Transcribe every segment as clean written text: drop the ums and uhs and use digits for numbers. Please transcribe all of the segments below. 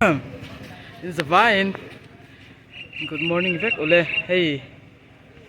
In zavaiin good morning vek ule hei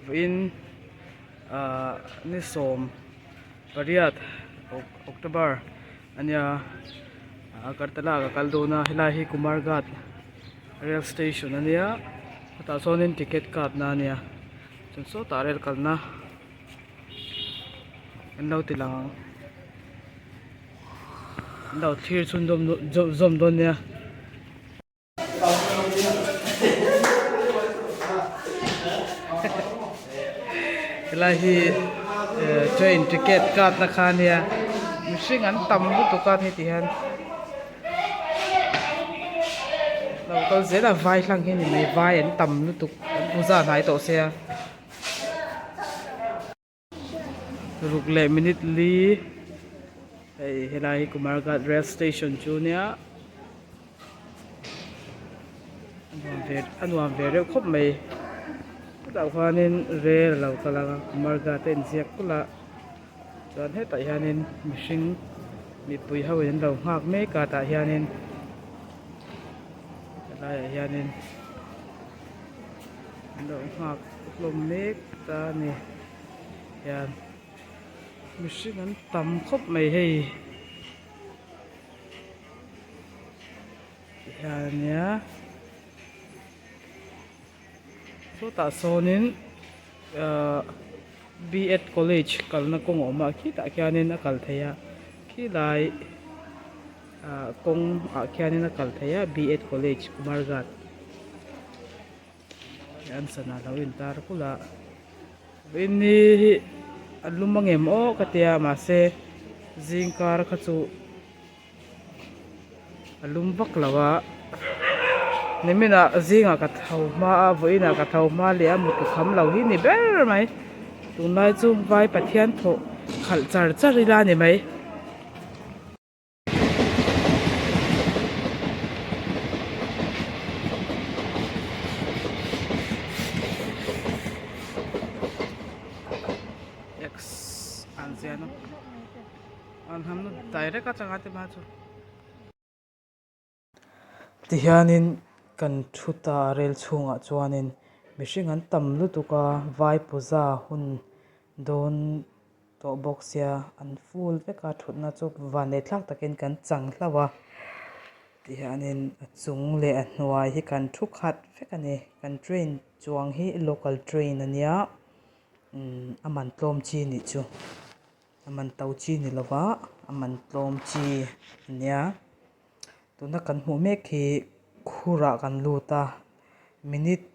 vawiin ah ni 18 October ania Agartala ka kal dawn a helai hi Kumarghat rail station ania hetah chuanin ticket card na ania chuan sawtah rail kalna an lo ti lang ang. An lo thlir chhun zawm dawn nia. Helai hi train ticket card na kha ania mihring an tam lutuk a hei ti hian lo kal zel a vai hlang hi a ni mai vai an tam lutuk an puja hnai tawh sia. Ruk leh minute li hei helai hi Kumarghat rail station chu nia a nuam ve a nuam ve reuh khawp mai chutah khuanin rail a lo kal a Kumarghat a inziak kulh a chuan hetah hianin mihring mipui ho in an lo nghak mek a tah hianin helaiah hianin. An lo nghak hlawm mek ta a ni hian mihring an tam khawp mai hei tihian ania sawtah sawnin ahh B Ed college kalna kawng a awm a khitah khianin a kal theih a khilai ah kawng ah khianin a kal theih a B Ed college Kumarghat. An sana lo intar kulh a vawiin ni hi a lum angem aw ka tia mahse zing kar kha chu a lum vak lo a niminah zingah ka tho hma a vawiinah ka tho hma leh a mut ka kham lo hi ni ber mai tunlai chu vai pathian thawh khalh char char ila a ni mai. Tihianin kan thu ta rel chhungah chuanin mihring an tam lutuk a vai puja hun dawn tawh bawk sia an full vek a thutna chu van leh thlak takin kan chang hlauh a tihianin a chung leh a hnuai hi kan thu khat vek a ni kan train chuang hi local train a nia umm a man tlawm chi nih chu. A man to chi ni lova a man tlawm chi a nia tuna kan hmuh mek hi khurah kan lut a minute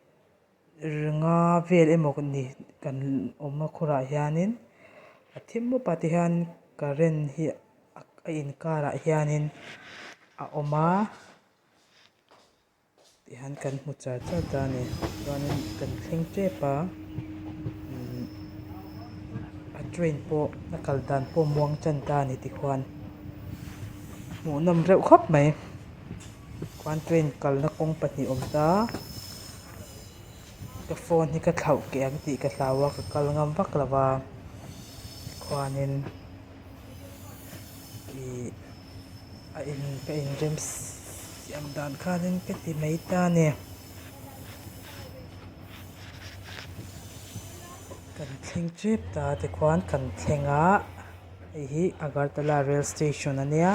ringa vel emaw ni kan awm a khurah hianin a thim mup a tihian current hi a inkarah hianin a awm a. Tihian kan hmu char char ta a ni chuanin kan thleng tep a umm a train pawh a kal dan pawh muang tan ta a ni tikhuan hmuhnawm reuh khawp mai khuan train kalna kawng pahnih a awm ta ka phone hi ka thlauh keh ang tih ka hlau a ka kal ngam vak lo va tikhuanin ih. A in ka inrem siam dan khanin ka ti mai ta a ni. Kan thleng tep ta tikhuan kan thleng a hei hi Agartala rail station a nia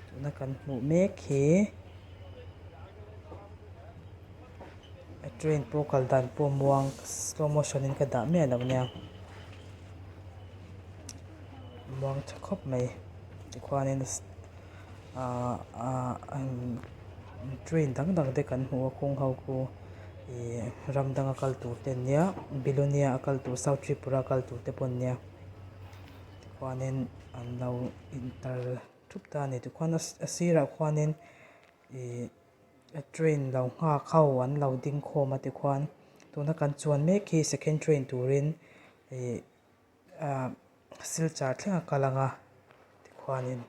tuna kan hmuh mek hi a train pawh kal dan pawh muang slow motion in ka dah miah lo nia muang tha khawp mai. Tikhuanin ahh ahh train dang dang te kan hmu a kawng ho khu ihh ram danga kal tur te an nia Belonia a kal tur South Tripura a kal tur te pawh an nia tikhuanin an lo intar thup ta a ni tikhuan a sirah khuanin ihh train lo nghak ho an lo ding khawm a tikhuan tuna kan chuan mek hi second train turin ihh. Ahh silchar thleng a kal ang a tikhuanin.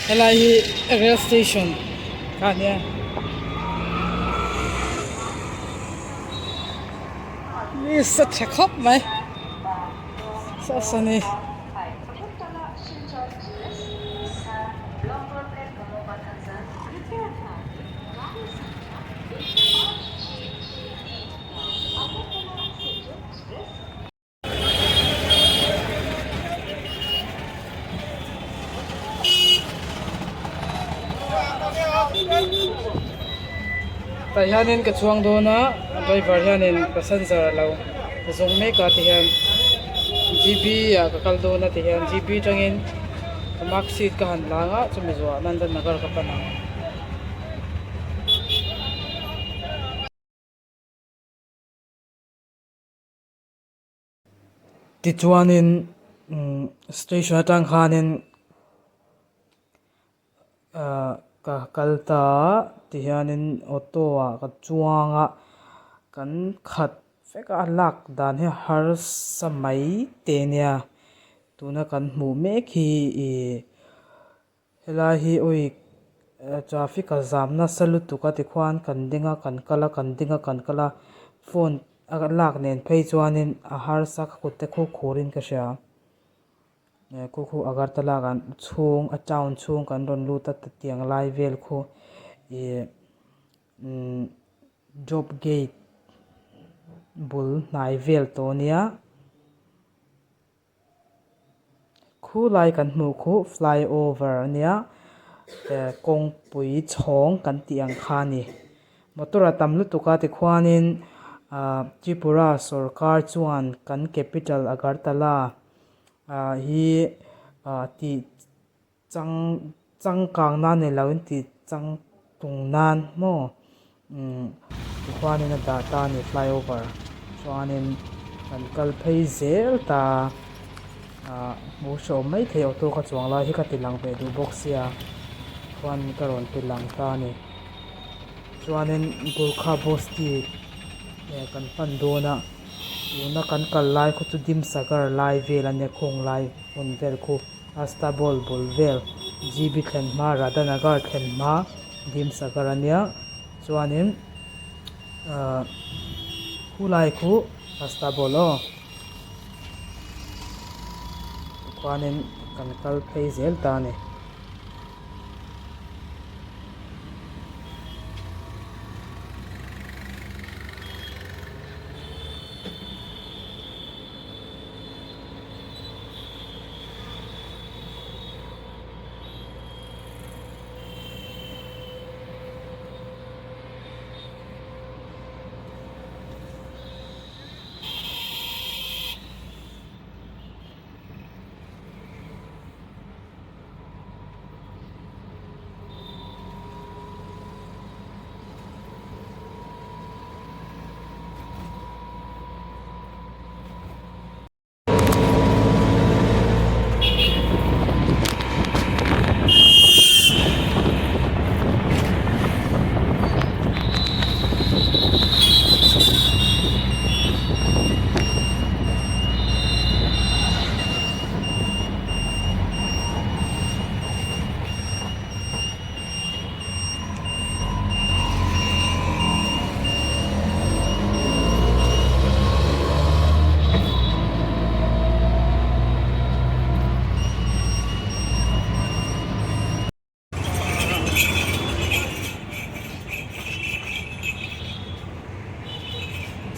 Helai hi rail station kha a nia. Mi sa tha khawp mai saw saw ni. Tah hianin ka chuang dawn a driver hianin passenger a lo zawng mek a tihian G B ah ka kal dawn a tihian G B atangin ka mark sheet ka han lang a chumi zawhah Nandan Nagar ka pan ang. Tichuanin station atang khanin ahh ka kal ta a tihianin auto ah ka chuang a kan khat vek a lak dan hi harsa mai te nia tuna kan hmuh mek hi ihh. Helai hi ui traffic a zam nasa lutuk a tikhuan kan ding a kan kal a kan ding a kan kal a phone a lak nen phei chuanin a harsa ka kut te khu khurin ka hria khu khu agartala kan chhung a town chhung kan rawn lut a tiang lai vel khu ihh umm job gate bul hnai vel tawh ania. Khulai kan hmuh khuh fly over a nia kawngpui chhawng kan tih ang kha a ni motor a tam lutuk a tikhuanin ahh Tripura sawrkar chuan kan capital Agartala ah hi ah tih chang changkang nan ni lo in tih chang tung nan maw umm tikhuanin a dah ta a ni flyover chuanin kan kal phei zel ta ah hmuh hreawm maithei auto ka chuang lai hi ka ti lang ve duh bawk sia chuan ka rawn ti lang ta a ni chuanin Gurkha bosti kan pan dawn a tuna kan kal lai khaw chu Dimsagar lai vel a nia khawng lai hmun vel khu. Astabol bul vel GB thlen hma Radhanagar thlen hma Dimsagar a nia chuanin ahh khulai khu Astabol aw tikhuanin kan kal phei zel ta a ni.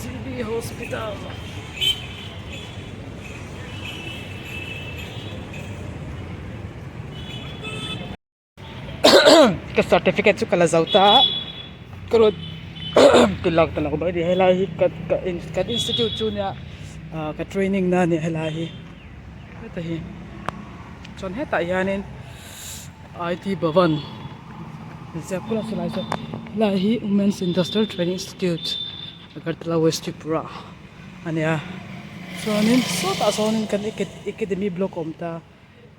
GB Hospital. Ka certificate chu ka la zo ta a ka rawn ti lang ta lo mai a ni helai hi ka ka kan institute chu nia ah ka training na a ni helai hi heta hi chuan hetah hianin. IT Bhavan inziak kulh a chulai chu helai hi Women's Industrial Training Institute Agartala West Tripura a nia chuanin sawtah sawnin kan academy block a awm ta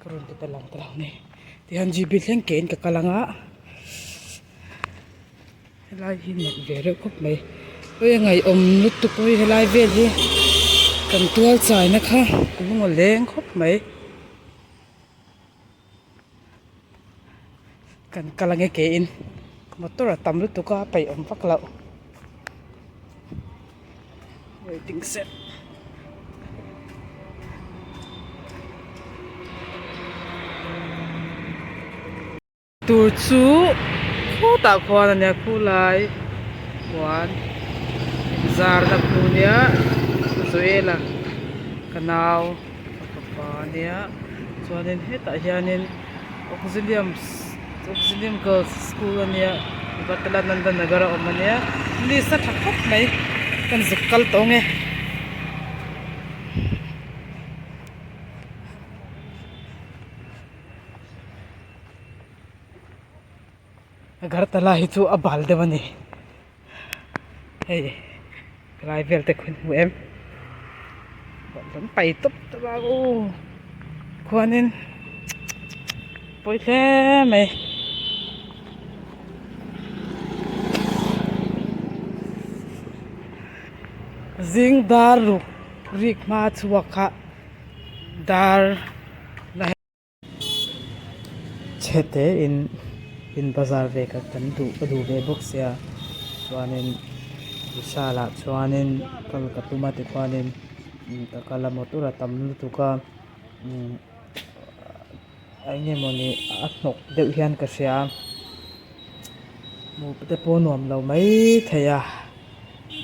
ka rawn ti ta lang ta lo a ni tihian G B thleng kein ka kal ang a. Helai hi nalh ve reuh khawp mai hawi a ngaihawm lutuk hawi helai vel hi kan tual chaina kha a lung a leng khawp mai kan kal ange ke in motor a tam lutuk a peih awm vak loh waiting shed. Tur chu khutah khuan a nia khulai huan inzarna khu nia Joel-a ka nau ka fapa a nia chuanin hetah hianin Auxilium Auxilium Girls School a nia Agartala Nandanagar a awm a nia list a tha khawp mai kan zuk kal tawh ang e. Agartala hi chu a bal deuh a ni hei helai vel te khaw hmu em an pai tawp tawp a aw khuanin pawi hle mai. Zing dar ruk rik hma chhuak kha dar la. Chhete in in bazar ve ka kan duh ka duh ve bawk sia chuanin Vishal ah chuanin kal ka tum a tikhuanin ka kal a motor a tam lutuk a umm eng nge mawni a hnawk deuh hian ka hria a hmuh te pawh a nuam lo maithei a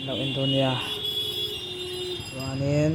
lo en dawn nia chuanin.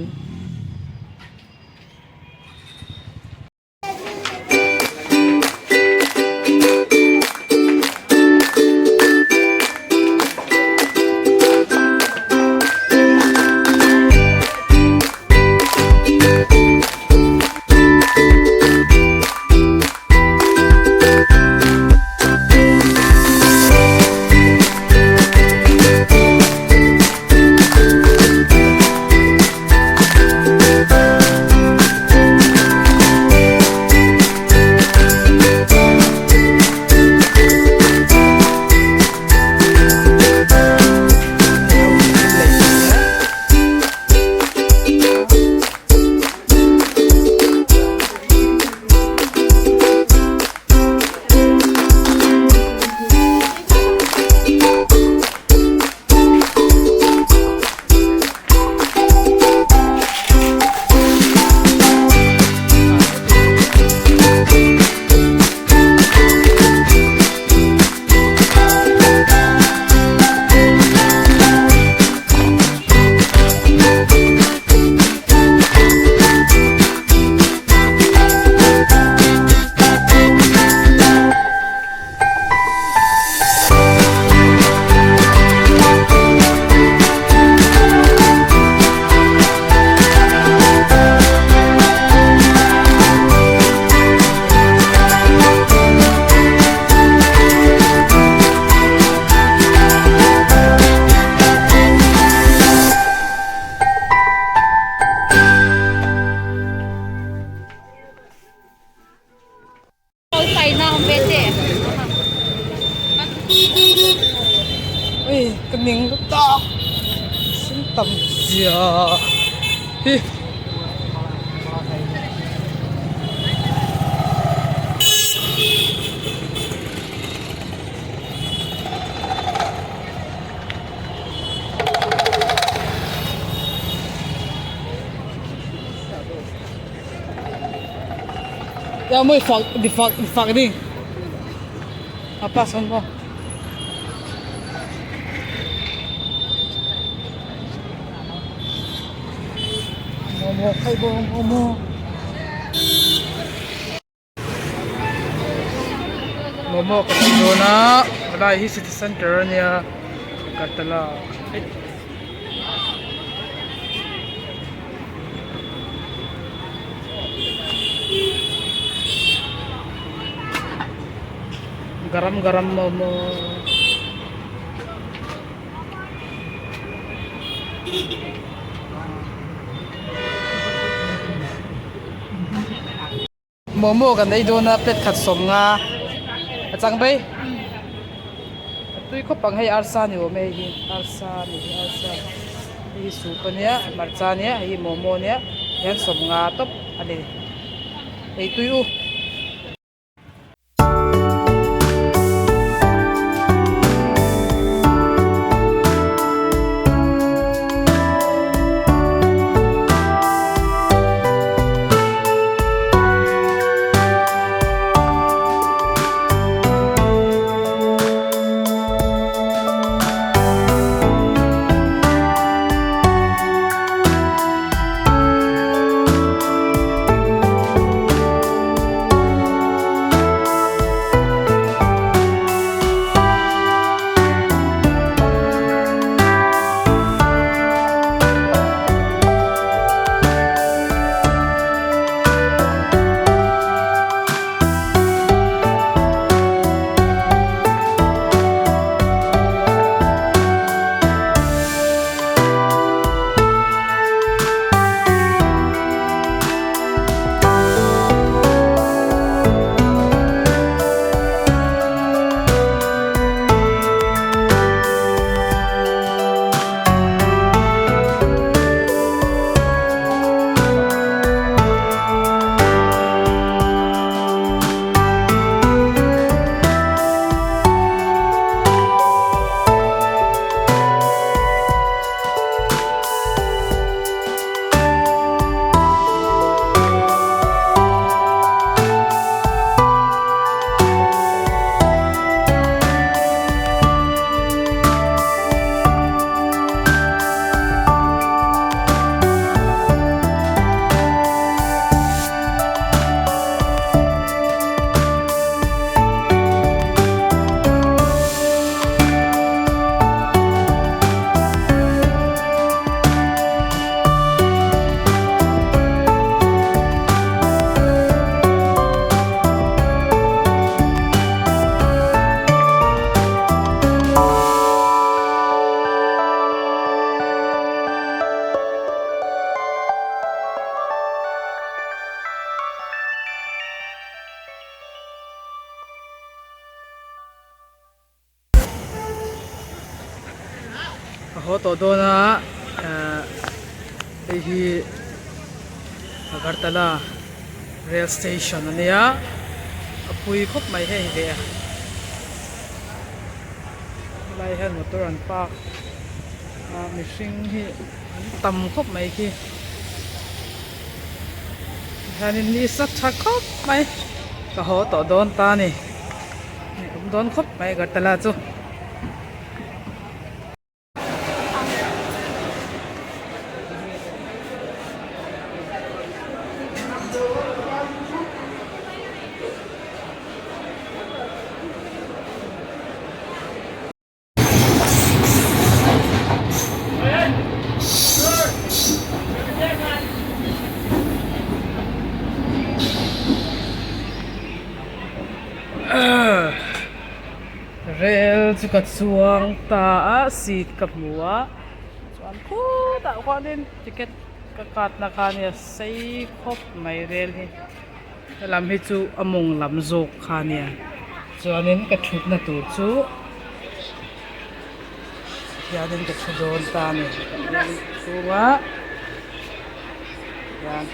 Ui ka ning lutuk sin tam zia hi. Ya mo ifak ifak ifak ni. Apa son mo? Momo khai bo momo. Momo ka ti dawn a helai hi city center ania Agartala. Garam garam momo. Momo kan ei dawn a plate khat 50 a chang bai a tui khawp ang hei arsa ni awm e hei hi arsa a ni hi arsa hei hi soup ania hmarcha ania hei hi momo ania hian 50 tawp a ni ei tui u. Ka haw tawh dawn a ehh hei hi Agartala rail station a nia a pui khawp mai hei ve a helai hian motor an park a mihring hi an tam khawp mai khi hianin ni sa tha khawp mai ka haw tawh dawn ta a ni. Awm dawn khawp mai Agartala chu. Rel chu ka chuang ta a seat ka hmu a chuan khutah khuanin ticket ka cut na kha ania sei khawp mai rel hi helam hi chu a mawng lam zawk kha ania chuanin ka thutna tur chu hianin ka thu dawn ta a ni chhunga hian.